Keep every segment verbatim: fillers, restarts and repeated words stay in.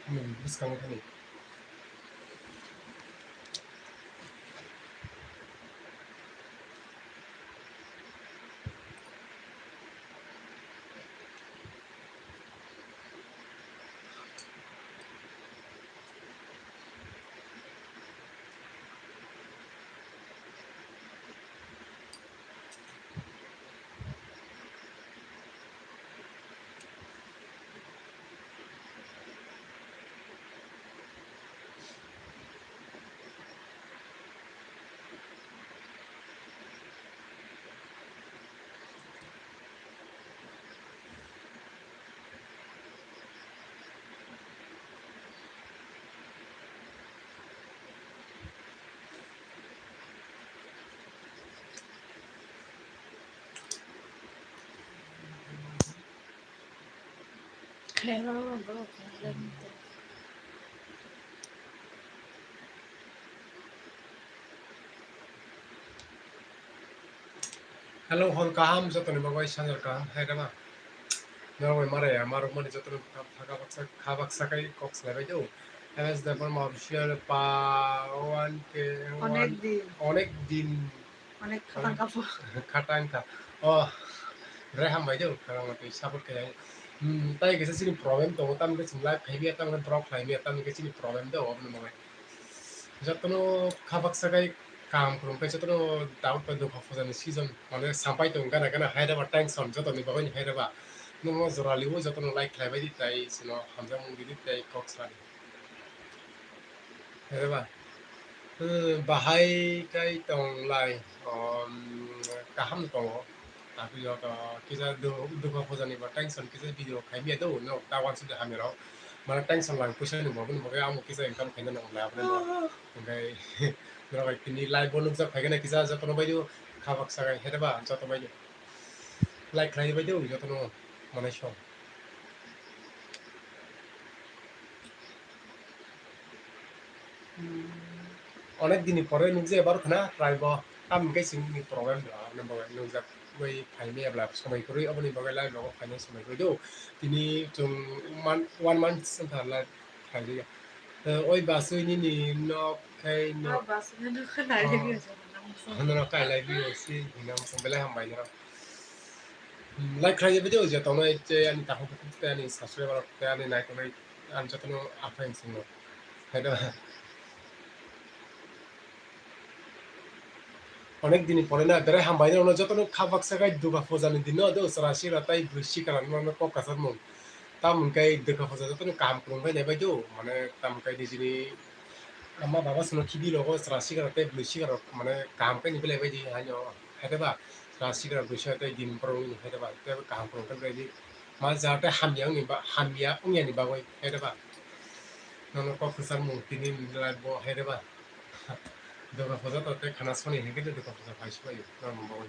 Hmm, bwskango thani. Hello, hor kaham, jotoni bagwi sanjar kaham, hai rama. Norok bai mare ya, marok mani jotoni kha baksa, kha baksa kai kok salai bai do. M S Debbarma official pa one K, Onek one, din. Onek din. Onek khatang kapo. Khatang kha. Oh, re hambai do, khatang twi support khe. Hmm, tai kisa chini problem tongo, tam khe chwng live khai biya, tam khe drop khai biya, tam khe chini problem do, oboni bagwi. Jotono kha baksa kai kaham kwrwng khe jotono doubt bai dukha pujani season, mane sampai tongo gana gana hai reba tension jotoni bagwi hai reba. Nungno jora liwi jotono like khlai bai di tai chwngno hamjakmung di di tai kok sadi. Hai reba. Hmm, bahai kai tong lai, um, kaham tongo. Aboni joto kisa du-, dukha pujani ba tension kisa video khai miya do, no, ta wansuk de hamya rok. Mane tension lang puisa ni bo, bini bagwi amo kisa income khaina nang lai, aboni bo. Hwnkhe norok bai tini live bo nukjak phaikhe na kisa jotono bai do, kha baksa kai hete ba joto bai do. Like khlai bai do jotono manai song. Onek dini pore nukjai baro khna, try bo. Tam hwnkhe chini problem rok, aboni bagwi nukjak bai phaimaya bla somai kwrwi, oboni bagwi live rogo phainai somai kwrwi do. Tini chwng man-, one month wngkha live khlaijak ya. Eh, oi basui nini nok khai nok. Oi basui nini nok khai nai. Oh. Hono nok kai lai bi o si, hino belai hambai no. Hmm, like khlai video je tongnai, je ani takhuk bukhuk tei ani subscriber rok tei ani naikolai ang jotono aphai swngo. Hai do. Onek dini pore na, berai hambai no jotono kha baksa kai Durga puja ni din no do, chwra sikra tai bwrwi sikra no kok kasar mung. Tamoni kai Durga puja jotono kaham kwrwng bai nai bai do, mane tamoni kai nijini ama baba swngo khibi rogo chwra sikra tei bwrwi sikra rok mane kaham kai ni belai bai di haino. Hai khe ba, chwra sikra bwrwi sikra tei din borok ni hai khe ba, tei kaham kwrwng khe belai di. Ma jate hamya wngni ba, hamya wngya ni bagwi hai khe ba. Nono kok kwchangmung tini live bo hai khe ba. Durga puja to tei khana soni hai khe Durga puja phai subai norok bagwi.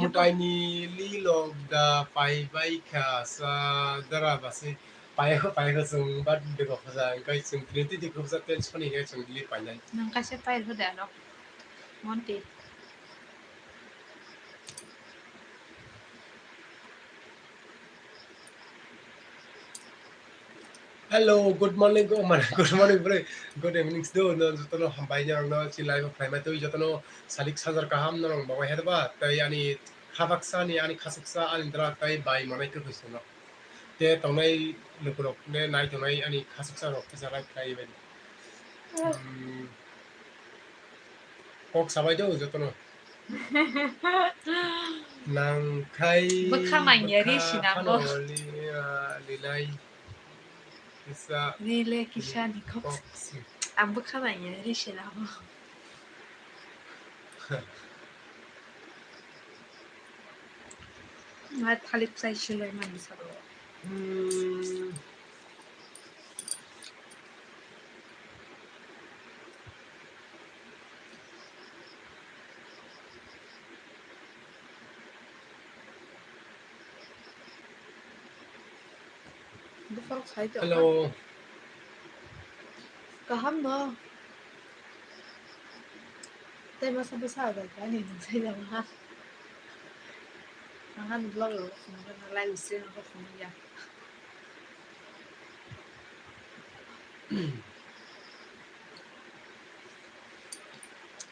Mutai ni lilok da pai bai kha sa dara basi pai kho pai kho chwng ba Durga puja wngkhe chwng tini twi Durga puja tei soni hai chwng bili painai. Nang kaisa pai kho de ano. Monti. Hello, good morning, oh, mane, good morning, bro. Good evening, do, no, jotono hambai, no, no, si live of Prima, to, jotono salik sajar kaham, no, no, bawa, herba, tai, ani, khabaksa, ni, ani, khasuksa, ani, dra, tai, bai, mane, ke, kusuno. Te, tongnai, lukurok, ne, nai, tongnai, ani, khasuksa, rok, kisa, live, tai, bai. Hmm. Kok sabai do jotono. Nang khai bwkha manya ri bwkha sinambo. Phano li, ah, lilai kisa rile kisa ni kok. Kok si. Ang bwkha manya ri sinambo. Ma thalik chai silai mani sabo. Hmm. Buphang sai tong. Hello. Kaham no. Tei masa bwsa bai ani nung sai jama ha. Ang ani vlog rok song khe na live stream rok song ya.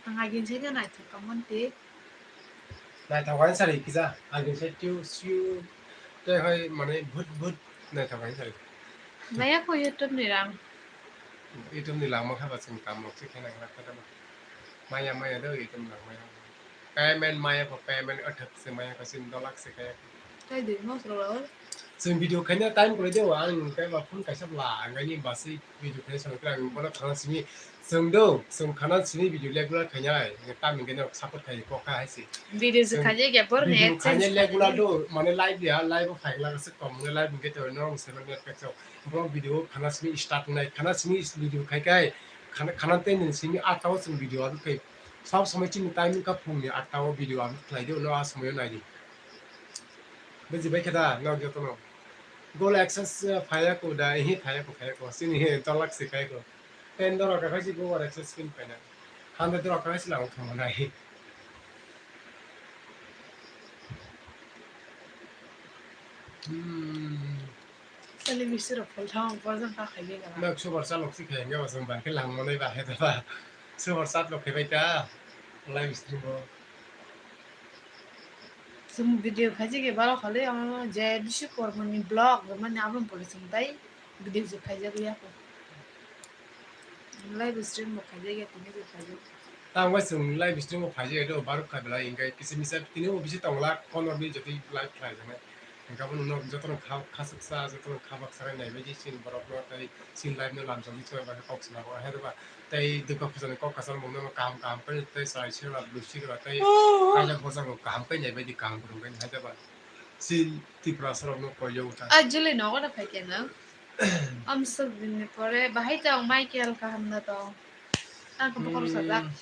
Ang agin se naithok ka monti. Naithok ani sari kisa, agin se tiu siu tei hai mane bhut bhut naithok ani sari. Maya ko YouTube ni rang. YouTube ni langma kha ba chwng kam rok se khaina kha kha ba. Maya maya do YouTube langma ya. Payment maya ko payment athak se maya ko sin dolak se kaya. Kai dui mas rok. Chwng video khaina time kwlai de wa ang kai ba phone kaisa bla ang ani basi video khaina salo kra ang bono khana simi chwng do chwng khana simi video regular khaina ai tam ingkhe no support khai ko kha hai se. Video se khaje ke bor ne video khaina regular do mane live ya live khai la se kom ne live ingkhe to no se ne pek so bro video khana simi start nai khana simi video khai kai khana khana te nin simi atao chwng video ar khai. Sab somoi chini time wngkha phungni atta o video upload khlai di, ulo a somoi o nai di. Buji bai khe da, nok joto no. Goal access, eh, phaiya ko da, ehe phaiya ko, phaiya ko. Chini he tolak se kai ko. Ten dora ka khai si goal access pin paina. Hundred dora ka khai si lang thang nai. Hmm. Sali misti rok phol thang, phol jang ka khai le gana. Nok super chalok si khai, nga basang bai khe lang manai ba hai da ba. Super chat lok khebai ta, live stream o. Chwng video khaijak ya baro khali, ah, je bisi kormo ni vlog, mane aboni pore chwng tai video se khaijak ya ko. Live stream bo khaijak ya, tini bo khaijak. Tamo chwng live stream o khaijak ya, do baro kha belai, hinkhe kisa misa tini bo bisi tong lak, kono bini jotoi live khlai jana. Hinkhe abono nok jotono kha, khasuksa, jotono kha baksa khe naibaidi chini borokno tei chini live no lamjagwi chwng bai khe kok swnamo hai rwba. Tei Durga puja ni kok kwchangmung no kaham kaham khe tei chwrai sirwla bwrwi sirwla tei kaijak bojak rok kaham khe naibaidi kaham kwrwng khe hai rwba. Chini Tiprasa rok no koi yago ta. Ah, July nogo da phai khe no. Amsuk din ni pore bahai tong Michael kaham na tong. Ang khe bokhorok sajak. Hmm.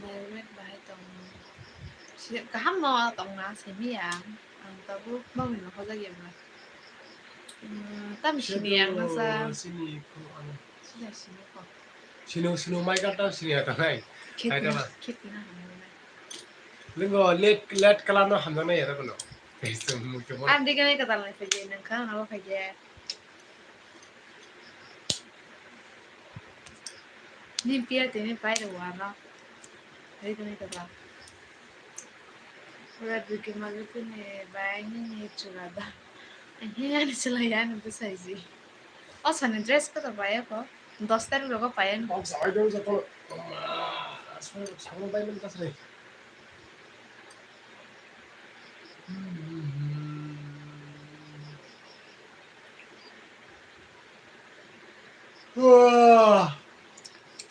Naiwek bahai tong. Si-, kaham no tong na simi ang. Ang tabuk bagwi no hojak ya ba. Hmm, tam sini ang nasa. Sini ko ano. Sini sini ko. Sino sino Michael tam sini ya tanai. Khit na, khit na hamna. Lingo let, let kala no hamna ya da kono. Tei sung mu ke mo. Ang diga nai kadal nai phai nang kha na phai. Ni pia tini pai rw ano. Ri tini kata. Pura duki malu tini bai ni ni chura da. Ani ani chula ya ni bwsai ji. O sani dress kata bai ko. Dos tarik rogo pai ani. Bok sabai dong joto. Sabon bai man kasre.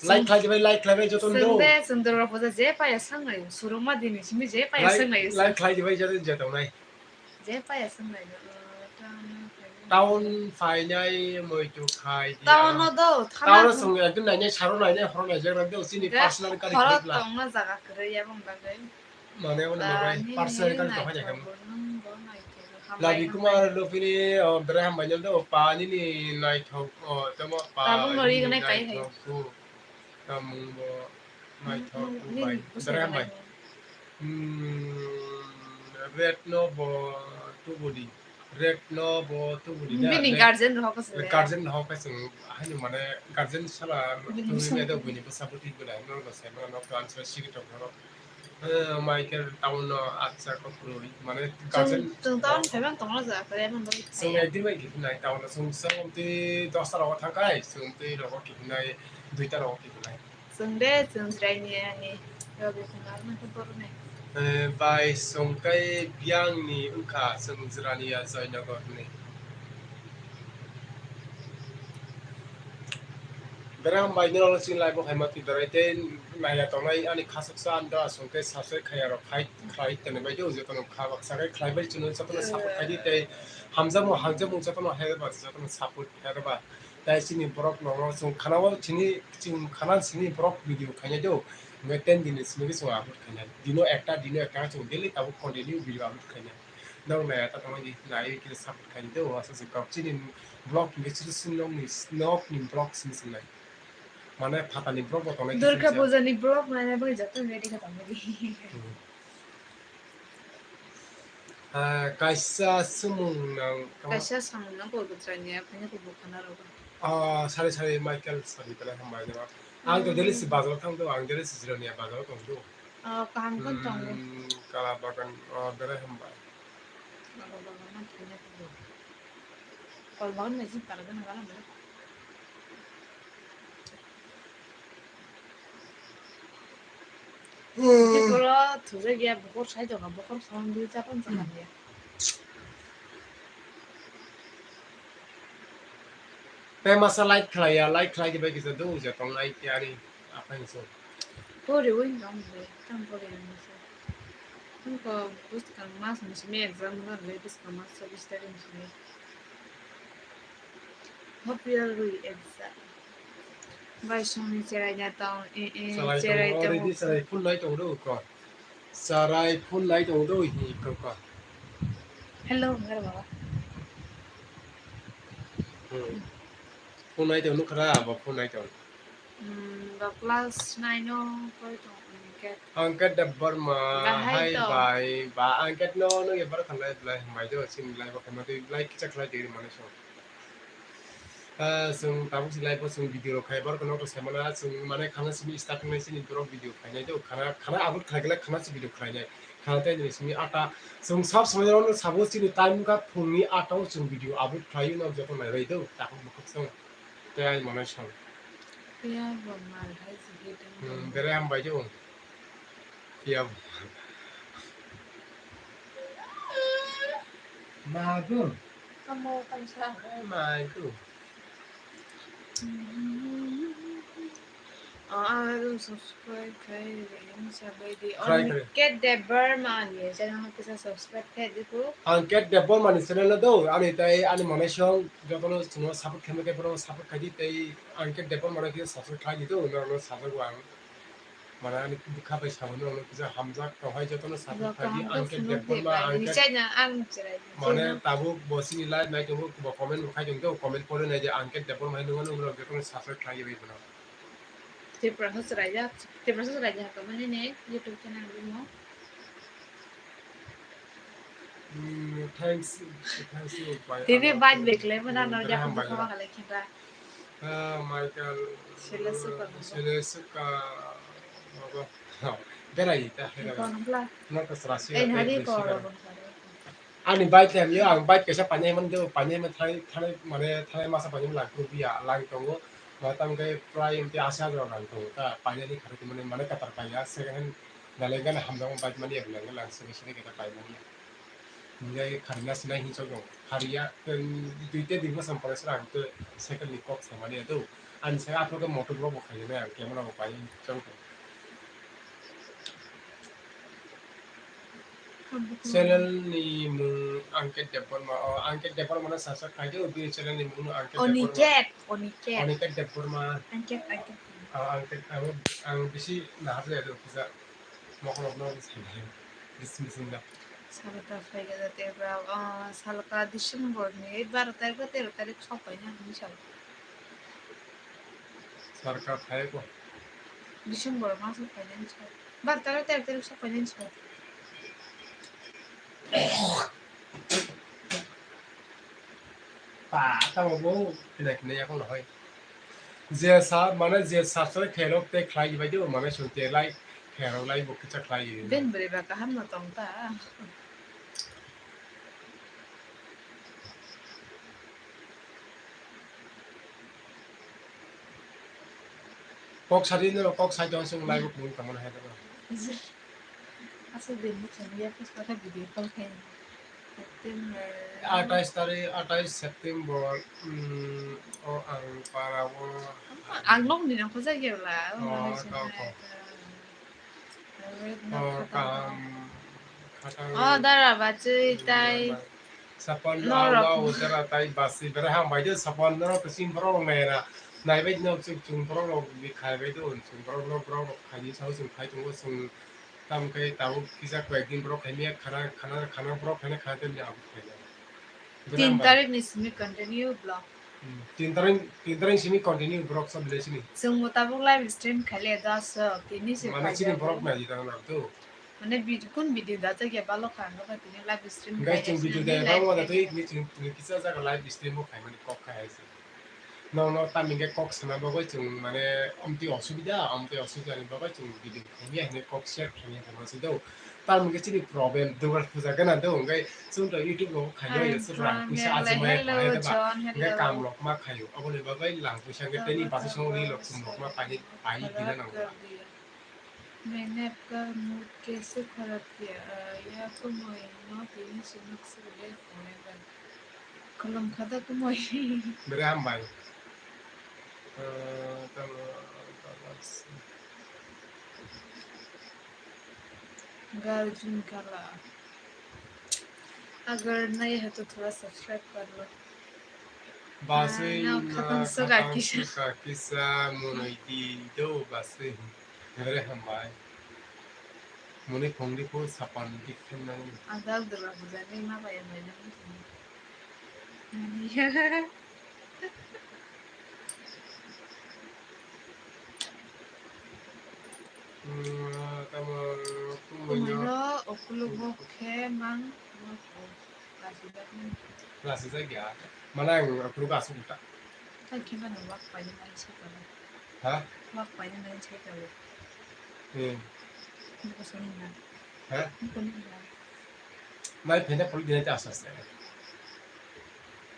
Like khlai dibai, like khlai bai joto no. Sungde, sungde rok boja je paya sanglai, suruma dini simi je paya sanglai. Like khlai dibai joto joto nai. Je paya sanglai. Town phainai moitu khai dia. Town no do, town no sung ekdin nainai, saro nainai, horo naijak rok do, chini personal kari khibla. Tongna jaga kwrwi ya bong bagwi. Mane wngkha personal kari tong khaina khe. Labi Kumar Lupini, oh, bere hambai nang do, pani ni naithok, oh, tamo pani ni naithok. Tamung bo naithok bai. Bere hambai. Hmm, red no bo tubudi. Red no bo tubudi na. Bini guardian rok se. Guardian rok se. Haino mane guardian sala tubudi me do buini bwsa bwtwi bwlai no se mane no to answer sigi tong no. Eh, Michael town no acha ko kurui mane guardian. Tung town phaimang tongna ja kare man bai. Sung ekdin bai git nai town no sung sung ti dosta rok thangkai sung ti rok git nai duita rok git nai. Chwng de chwng chwraini ani yogi khwnarma khe borok nai. Eh, bai chwng kai biyangni wngkha chwng jwrani ya Joynagar hwnwi. Bera hambai norok chini live o phaima twi berai tei naiya tongnai ani khasuksa ani da chwng tei subscribe khaiya rok khai khlai tongni bai tei jotono kha baksa khe khlai bai chwngno jotono support khai di tei hamjakmung hamjakmung jotono hai ba jotono support khai ba. Tai chini borok nogo chwng khana o chini, chwng khana chini borok video khainai do. Hwnkhe ten din ni simi khe chwng upload khainai. Dino ekta, dino ekta khe chwng daily tabuk continue video upload khainai. Nong nai ta tongmani nai khe support khainai do. Asa se kok chini vlog ni chini sinong ni, nok ni vlog simi sinai. Mane phatani vlog bo tongnai. Durga puja ni vlog nai nai bagwi joto ready kha tongmani. Hmm. Ah, kaisa sumung nang tamo? Kaisa samung nang bo bwchani ya, phai khe bo khana rogo. Ah, sari sari Michael sari belai hambai no. Ang to daily si bazar thang do, ang daily si Jirania bazar tong do. Ah, kaham kon tong do. Hmm, kala bagan, ah, belai hambai. Kala bagan na thai na bo. Kala bagan na jin para gana gana. Bwrwi thujak ya, bokhor sai tongo, bokhor song dui cha phan cha ya. Tei masa like khlai ya, like khlai di bai kisa do, je tong like ya ani apa yang so. Pori win dong de, tam pori win so. Nungko bwskang mas ni simi exam nang le, bwskang mas chobbish tarik ni simi. Hope you are really exam. Bai songni cherai na tong, e, e, cherai tong, already cherai phone lai tong do ko. Cherai phone lai tong do hi ko ko. Hello, ngar baba. Hmm. Phone lai tong nukra, abo phone lai tong. Hmm, ba class nine o koi tong, Angket. Angket Debbarma, bahai hai tong. Bai, ba Angket no, no ye bar khalai belai, hambai do, sin belai, ba khamai do, belai kicha khlai de mane so. Ah, chwng tabuk si live o chwng video rok khai, borok no to sai mana, chwng mane khana simi start wngnai sini borok video khainai do, khana, khana upload khlai khlai khana si video khlainai, khana tei ni simi ata, chwng sab samai rok no sabo chini time ka phung ni ata o chwng video upload khlai no joto nai bai do, tabuk bukhuk chwng tei ai mane song. Phiya bo mal hai si video. Hmm, bere hambai do. Phiya bo. Magu. Kamu kan sa. Magu. Ah, subscribe khai ring sabai di. Khai, khai. Oniket Debbarma ni channel kisa subscribe khai di ko. Angket Debbarma ni channel do, ani tai ani mane song jotono chwngno support khaima khe borok support khai di tei Angket Debbarma no kisa subscribe khai di do, norok no sajago ang. Mane ani bwkha bai sabo norok no kisa hamjak tong hai jotono support khai di. Angket Debbarma, Angket. Mane tabuk bo chini live nai tongo, bo comment bo khai tong do, comment pore nai di Angket Debbarma hai nungmano norok jotono subscribe khai di bai bono. Tiprasa chwraijak, Tiprasa chwraijak tongmani ni YouTube channel bini. Hmm, thanks, thanks you, bai. Tini baj beklai mana no jak bukhama khalai khinta. Ah, Michael, Sele Suka, Sele Suka, apa? Berai ta, berai. Nang kasrasi. Eh, hari ko. Ani bike le hamya, ang bike kaisa painai man do, painai man thai, thai, mane thai masa painai man lang krupiya, lang tongo, ma tang khe prai amte asi hajar rang tongo, ta painai ni kharwi mane, mane katar paiya, second hand nalai gana hamjakma bike mani ya, lang lang sini sini kita pai mani ya. Hinjai kharina sinai hinchok dong, khariya, tei dui te dui bosong pore sra ang te cycle ni kok samani ya do, ani sai aphuru khe motor rok bo khaina, ang camera bo pai chong tong. Channel ni mung Angket Debbarma. O, Angket Debbarma no subscribe khai di. O, bini channel ni mung no Angket Debbarma. Oniket, Oniket. Oniket Debbarma. Angket, Angket. Ah, Angket, ang, ang bisi nahar le do kisa. Mokhorok no bisi. Bisi bisi da. Sabata phai ga jate bra, ah, salka December ni baro tarik ba tero tarik sok pai na hinwi sal. Sarkar thai ko. December maso finance ko. Bar tara ter ter so finance ko. Pa, tamo bo kina kina yakon hoi. Je sa, mane je sa sa kherok te khlai bai do, mane sun te lai kherok lai bo kicha khlai. Ben bre ba kaham no tong ta. Kok sadi no, kok sai tong sung lai buk mung tong hai tong. Asa din mo chang ya, pas kata video call khe. September. Atais tarik, atais September, mm, o ang para o. Ang long din ang khojak ya la. Oh, kau, kau. Oh, kaham. Oh, dara bachwi tai. Sapan norok. Dara tai basi bera ham bai de sapan norok chwng borok rok nai ra. Nai bai no chwng, chwng borok rok bi khai bai do, chwng borok rok, borok rok khai di sao chwng khai tongo chwng tam kai tabuk kisa koi din borok khai miya khana, khana, khana borok khai na khana ten abo khai na. Tin tarik ni simi continue vlog. Hmm, tin tarik, tin tarik simi continue borok sa bile sini. Chwng bo tabuk live stream khaile das, tini se mane khaijak chini borok bo. Nai di tang na to. Mane vid-, kun video da jagya balo kha, ang kha tini live stream Guys, khai chwng video sinani da live bangma da video. Twi, twi chwng, twi kisa jaga live stream bo khaimani kok khai hai se. Nono tamni hwnkhe kok sana bagwi chwng mane amtwi osubida, amtwi osubidani bagwi chwng video khaimya hinwi kok share khaimya hinwi masi do. Tamni hwnkhe chini problem, Durga puja gana do, hwnkhe chwng to YouTube rogo khaimya hinwi chwng rang puisa achimaya hello, khaimya da ba. John, hwnkhe hello. Kam rok ma khaio, aboni bagwi lang puisa hwnkhe teni basi songwi rok chwng rok ma painai, painai dina nango. मैंने आपका मूड कैसे खराब किया? अ, या तो महीनों दिन से नुक्स ले होएगा। Kolom khada kumoi. Bere hambai. Eh, tamo, tamo. Garjun kala. अगर नए हो तो थोड़ा सब्सक्राइब कर लो। Basui ah, no, ma khatang suka kisa. Kisa monoi di do basui. Bere hambai. Mone khongdi ko sapan dik khen nang. Adal dura bujani ma bai bai nang. Hmm, tamo kumoino. Kumoino okulugo khe mang. Lasi jagya. Mana ang aphuru ba asuk ta. Tang khe mano wak paina nai sai tabo. Ha? Wak paina nai sai tabo. Hmm. Niko sani na. Ha? Niko ni na. Mai phena phuru dinai ta asa asa.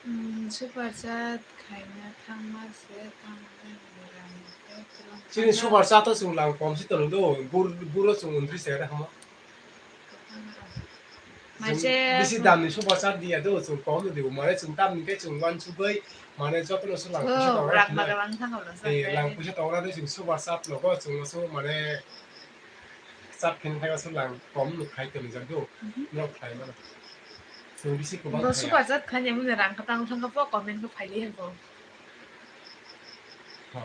Hmm, super chat khaina thangma se tang tang ni rang. Chini super chat to sung lang kom si tolu do. Bur, buro sung undri se da hama. Bisi damni super chat diya do, chwng kom no dibo, mane chwng tamni khe chwng uansugwi, mane jotono se lang puisa tongra lang thangabla. Eh, lang puisa tongra de chwng super chat logo, chwng so mane chat khin thangma se lang kom no khai toni jak do, no khai mano. Chwng bisi kubang super chat khani mune rang khatang thangka po comment ko phaili hebo. Ha.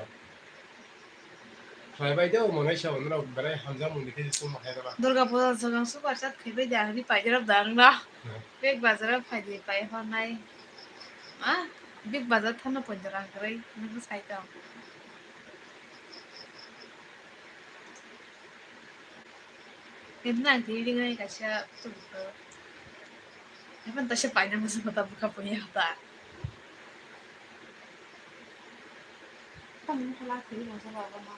Khlaibai de, omo naisa norok berai hamjakmung ni khe chuma khe rwla. Durga puja swkang super chat khaibai de, ang ri paijak rok da ang no. Hmm. Big bazar o phaidi pai hornai. Ah, big bazar thano poito rang kwrwi, nokho sai tong. Ito na ang tini ringnai kaisa tubukha. Hapan taisa paina musu kota bukha punya kota. Tamni khala thwi rwsa ba ba ma.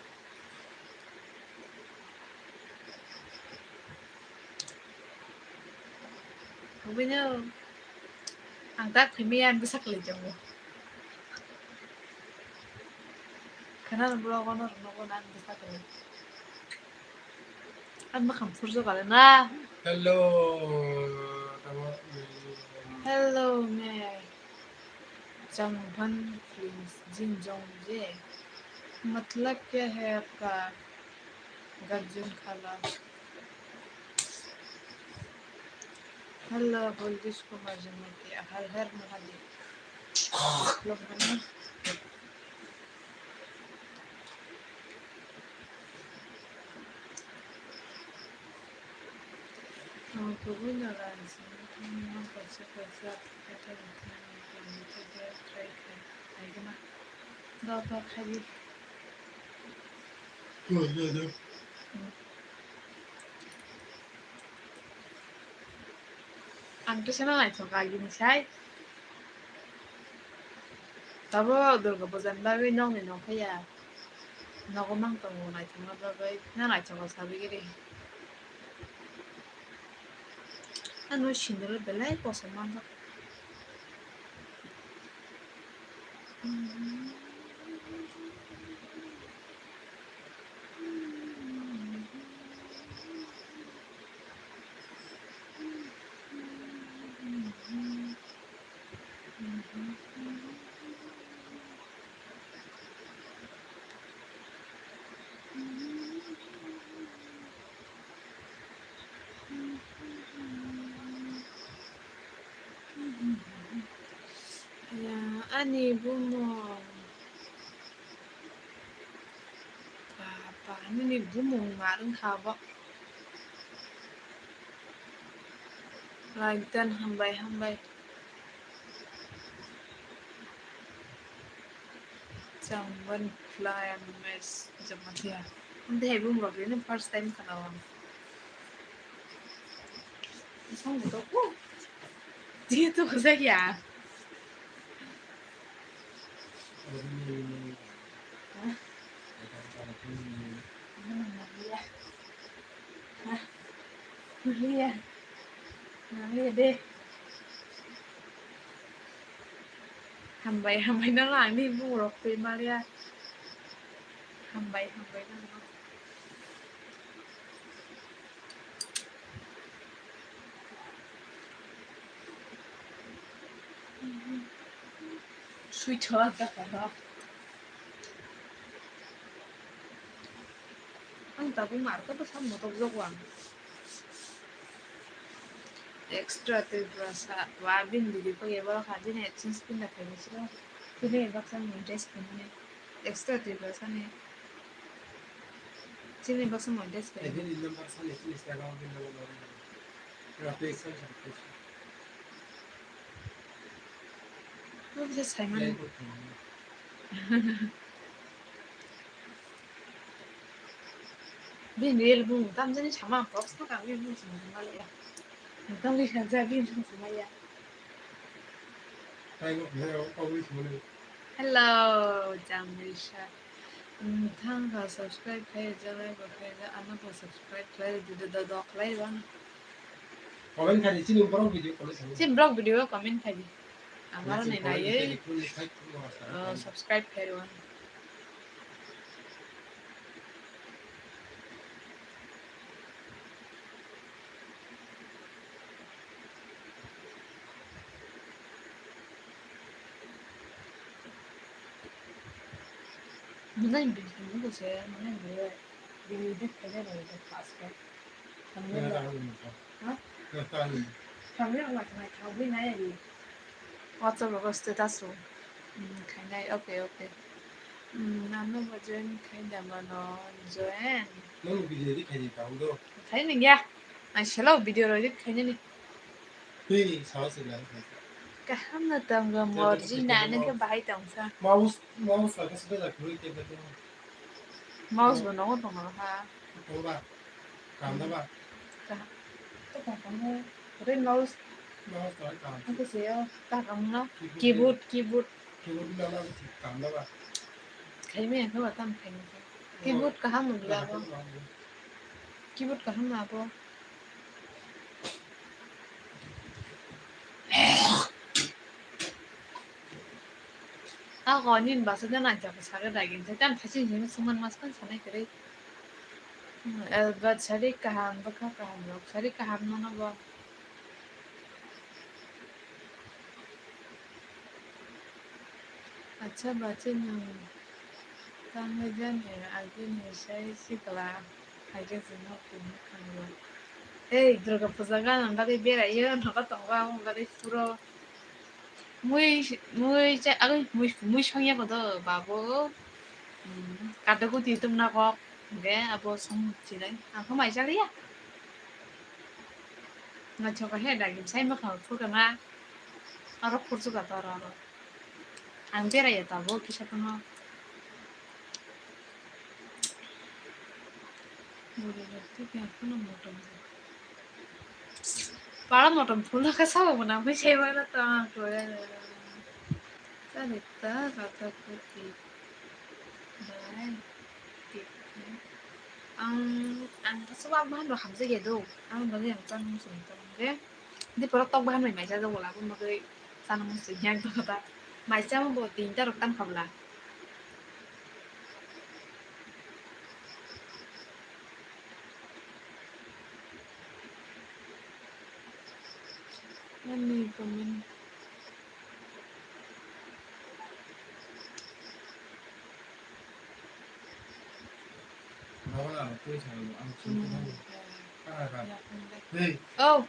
Oboino ang tak phimwi ang bwsa kwlai tongo. Khana rwmani nogo ang bwsa kwlai. Ang bwkhang phurjak ale na. Hello, tamo, mm. Hello, me. Changban, please, jin jong je. मतलब क्या है आपका? Garjun khala. Hello, Boldish Kumar Jamatia. Har Har Mahadev. Lobana. Ang kubui no ranjini, ang kaisa kaisa khe try khe, khe try khe, khe try khe, khe try khe, khe try khe. Dota khai di. Ang to sana naithok agini sai. Tabo Durga puja ni bagwi nokni nokphaiya. Nogo mang tongo naithokna bagwi. Na naithok sabi giri. Ano sindoro belai kosom manjak. Ya, ani bumung. Papa, nini bumung narwng kha bo. Like dan hambai, hambai. Changban fly and mess, Jamatia. Ang de bumung rok ni first time khana o. Song to ko. Dia to ko sa kya? Maria. Maria. Maria de. Hambai, hambai no lang ni bu rok pe Maria. Hambai, hambai no. Sweet hot, the hot. Ang tabuk market o sam motok jok ang. Extra Tripura sa, wa bin video ko ye boro kha jini exchange pin da khaini siro. Tini baksa ni dress pin ni. Extra Tripura sa ni. Chini baksa mo dress pin. Ini number sa ni, chini Instagram bin da. Rapi extra sa. Nung se sai mani. Bini reel bung tam jani sama box na kami bung sama mali ya. Tam ni khan ja bini bung sama ya. Hello, Jamrisa. Thang ka subscribe khai ja, like khai ja, ano ko subscribe khai ja, do do do khai ja. Comment khai di, chini borok video comment khai di. Chini borok video comment khai di. Amaro nai nai. Subscribe khai di. Mwnai bini bwse, mwnai bini edit khaina rw kha aswk. Thumbnail rok. Ha? Thumbnail rok ma thanai thangwi nai ri. WhatsApp rogo status rw. Hmm, khainai, okay, okay. Hmm, nano bo join khai da mano, join. Nang video edit khai di tang do. Khai nang ya. Ang selo video rw edit khainani. Twi sawa se lang. Kaham no tong go, morji nani khe bahai tong sa. Mouse, mouse la khe sida jak lui te beto. Mouse bo nogo tong ha. Tong ba. Kam da ba. Ka. To ka kam mo. Re mouse. Mouse to kam. Ang khe se yo. Ta kam no. Keyboard, keyboard. Keyboard na na kam da ba. Khai me ko ba tam khai me. Keyboard kaham mo bila bo. Keyboard kaham na bo. Ako nini bwsa de nai jabo saka dagi, jai tam thaiching hinwi sungman mas kan sanai kwrwi. Hmm, Elbert sari kaham, bwkha kaham rok, sari kaham nono bo. Acha, bacha nwng tangwi jani, agini sai sikla, hai khe chwngno kunu thango. Ei, Durga puja gana bagwi beraio, nogo tongo, aboni bagwi puro mui, mui cha-, agwi mui, mui songya kodo, babu. Hmm, kadogo di tumna kok, hwnkhe abo song chinai, ang khe mai chaliya. Naithoka he dagi, sai mwkhang phurkana, aro khurchuka toro aro. Ang beraiya tabuk kisa phano. Para motom phulno khe sabo bo nangkhe sai mano tong ang to. Chari ta kata kuti. Bai. Ang, ang kasu wak bahan rok hamjak ya do. Ang bagwi ang chang sung tong de. Di poro tok bahan bai maisa jago la, bumagwi chana muchung ya do kata. Maisa mo bo tinta rok tam khabla. Ani comment. Oh.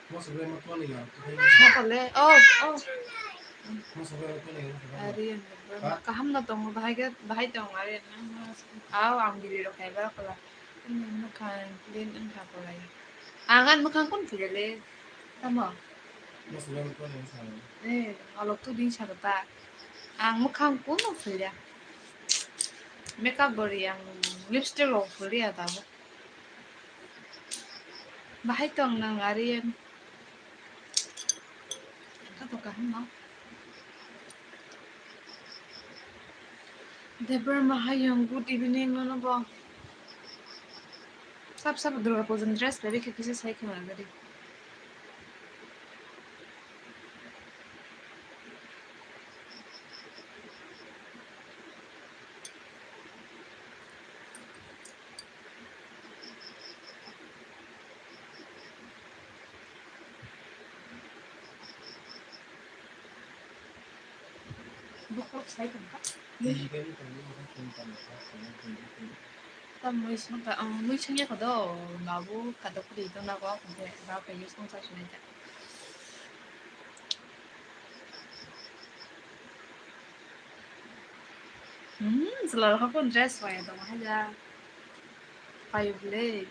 Mapale. Oh, oh. Ari, kaham no tongo, bahai ke, bahai tongo, ari. Aw, ang bili rok hai ba kola. Mwkhang clean wngkha kwlai. Ang ani mwkhang kun philele. Tamo? Eh, alok tu din sa ta. Ang mwkhang kun philya. Makeup bori ang lipstick rok philya tamo. Bahai tong nang ari. Kaham no. Debbarma Hayung, good evening, nono bo. Sap sap Durga Puja dress bai khe kisa sai khwna gari. Bokhorok sai tongkha. Tam mui songkha, ang mui songya kho do, babu kadok kri tongna ko, khe ba phai songsa sinai ta. Hmm, chwla rok haphano dress bai tong haja. Payo bwle.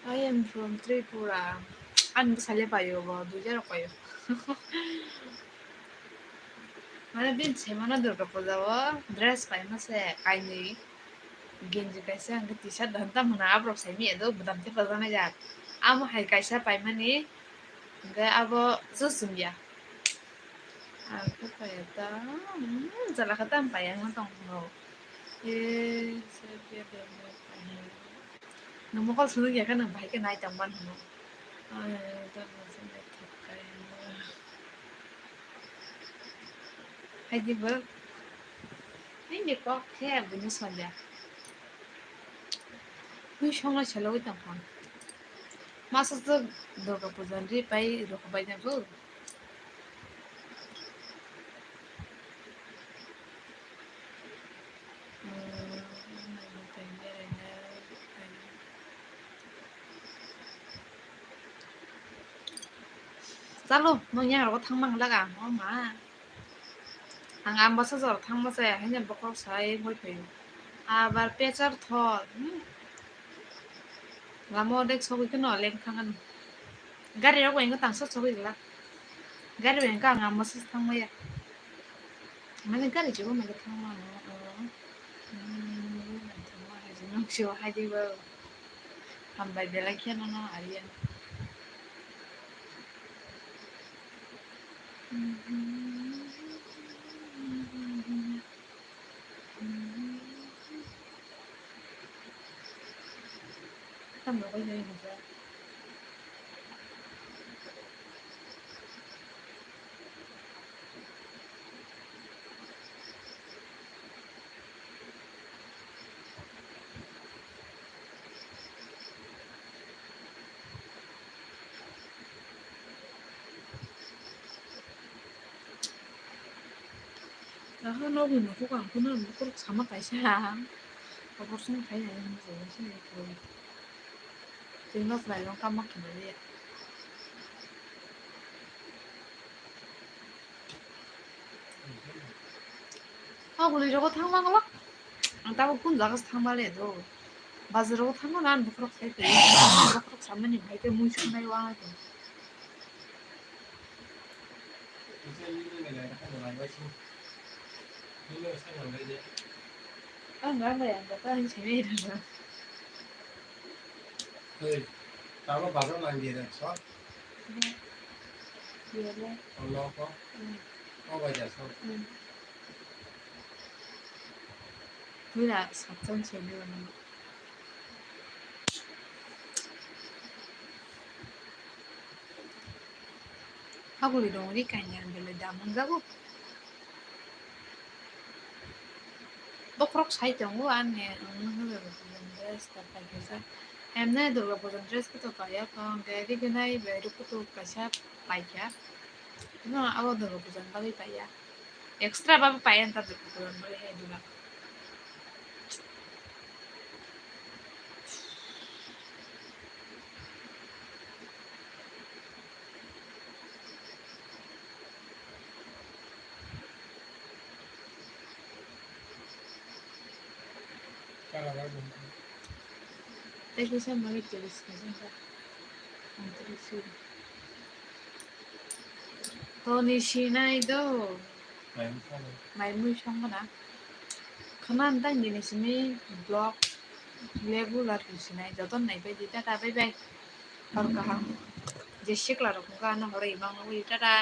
I am from Tripura. Ani bwsai le payo bo, duija rok payo. Mane bini se mano Durga Puja o dress paima se kainwi. Genji kaisa hwnkhe T-shirt dan tam hwnna aborok sai manya do, bwdam khe pajaknai jak. Amo hai kaisa paimani hwnkhe abo chwng ya. Ang khe paiya ta, hmm, jala khe tam paiya wng tong hwno. E, se bia bia bia paiya. Nwng mokol swnwi ya khe nwng bahai khe nai tong man hwno. Ai, ta bo se nai thok kai hwno. Hai di bo. Nini kok khe buino sanja. Hui songno selogwi tongkha. Masa se Durga Puja ni ri pai rok bai na bo. Chalo, nwng yang rogo thangma hwnlaga, o ma. Ang Ambasa jora thangma se, haino bokhorok sai wngwi phaio. Abar pechar thor, hmm. Lama o dek sogwi kheno leng thang ani. Gari rok bai wngkha tangsa sogwi glak. Gari bai wngkha ang Ambasa se thangmaya. Mane gari chubui bai thangma no, o. Hmm, thangma hai se nung sio hai de bo. Hambai belai khe nono ariya. Tamo koi nai hwnjak. Aha nokni nokhok ang phano bokhorok sama kaisa. Operation khai nai hinwi saui se. Twi no chwrairok kama khinai le. Haguli rogo thangma ngolok. Ang tabuk kun jaga se thangma le do. Bazar rogo thangma na bokhorok sai twi. Bokhorok samani bhai khe mui swngnai wa hai tong. Ang nang nai ang kata ang sini dah. Hei, tamo bazar nang dia dah, so? Iya, iya. Ono ko? Hmm. Oh, baja so. Hmm. Mira, saksan sini. Haguli dong ri kanya belai dam wngjago. Bokhorok sai tongo ani ang nang le dress ta paikha sa. Emne Durga Puja dress kuto paiya kong ke ri gnai be ru kuto kaisa paikha. No abo Durga Puja bagwi paiya. Extra babo paiya ta Durga Puja bagwi hai dula. Tei kisa mari tulis kisa ba. Ang tulis si. Toni sinai do. Mai mui song mana. Khana antai nini simi vlog regular sinai joton nai bai di tata bye bye. Hor kaham. Je sikla rok hwnkha ano horwi mangwi tata.